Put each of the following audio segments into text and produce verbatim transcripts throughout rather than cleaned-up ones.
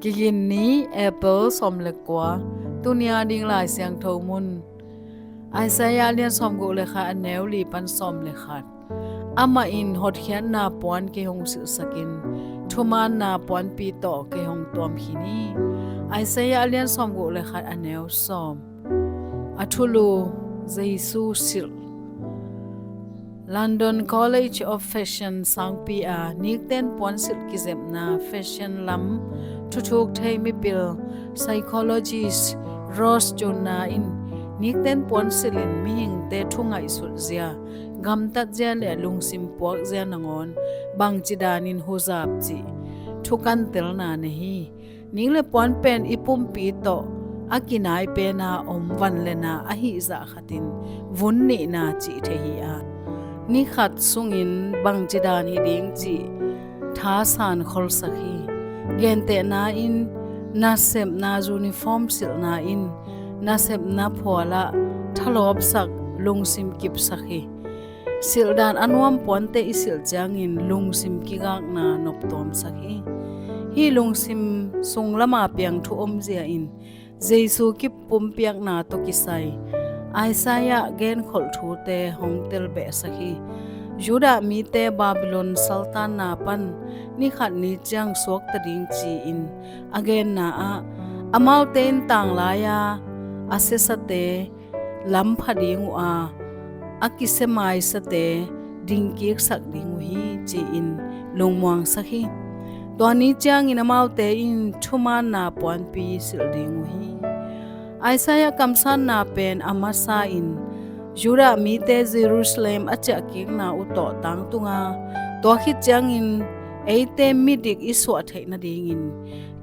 Kigin ni, April sawm le kua. Tuni a ding Lai Siangtho mun, Isaiah lian sawmguk le khat, a neu li pan sawm le khat. Amah in hotkhiatna puan kei hong silhsak in, thumaanna puanpi tawh kei hong tuam khin hi. Isaiah lian sawmguk le khat, a neu sawm. A thulu: Jesu silh. London College of Fashion sangpi a nikten puansilh kizepna fashion lam thuthuk thei mipil psychologist Rose Joyner in nikten puansilh in mihingte thu ngaihsutzia, gamtatzia le lungsim puakzia nangawn bangci danin huzap cih thukantelna nei hi. Nik le puan pen i pumpi tawh a kinai pena om van le na ahih zah khatin vun nihna cih thei hi a, ni khat sungin bangci dan hi ding cih thasan kholsak hi. Gentehna in, nasepna uniform silhna in nasepna phualah thalawpsak, lungsim kipsak hi. Silhdan a nuam puante i silh ciangin lungsim kigakna noptuamsak hi. Hih lungsim sunglama piang thu omzia in Jesu kipumpiakna tawh kisai Isaiah genkholh thute hong telbehsak hi. Judah mite Babylon saltanna pan ni khat ni ciang suakta ding ci-in a genna ah, amaute in tanglai-a a siasate lampha ding uh a, a kisiamaisate dingkiksak ding uh hi, ci-in lungmuangsak hi. Tua ni ciangin amaute in thumaanna puanpi silh ding uh hi. Isaiah kamsanna pen a masa in Judah mite Jerusalem a ciahkikna uh tawh tangtunga, tua khit ciangin eite midik i suah theih nadingin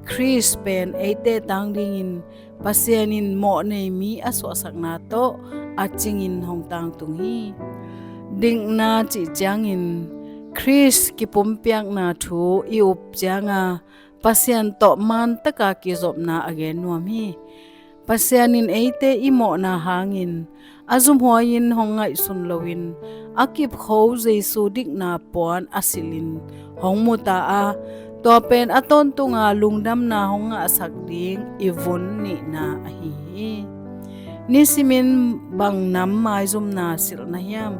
Khrist pen eite tang dingin Pasian in mawhnei mi a suahsakna tawh a cingin hong tangtung hi. Dikna cih ciangin Khrist kipumpiakna thu i up cianga Pasian tawh maantaka kizopna a gen nuam hi. Pasian in eite i mawhna hangin a zumhuai-in hong ngaihsun loin a kipkho Jesu dikna puan a silhin hong muta a, tua pen a tawntunga lungdamna hong ngahsak ding i vun nihna ahi hi. Nisimin bang nam maizumna silh na hiam?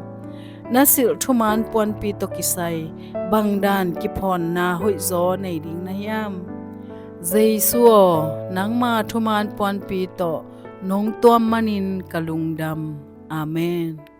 Na silh thumaan puanpi tawh kisai bangdan kiphawnna hoihzaw nei ding na hiam? Jesu aw, nangma thumaan puanpi tawh nong tuam manin ka lungdam. Amen.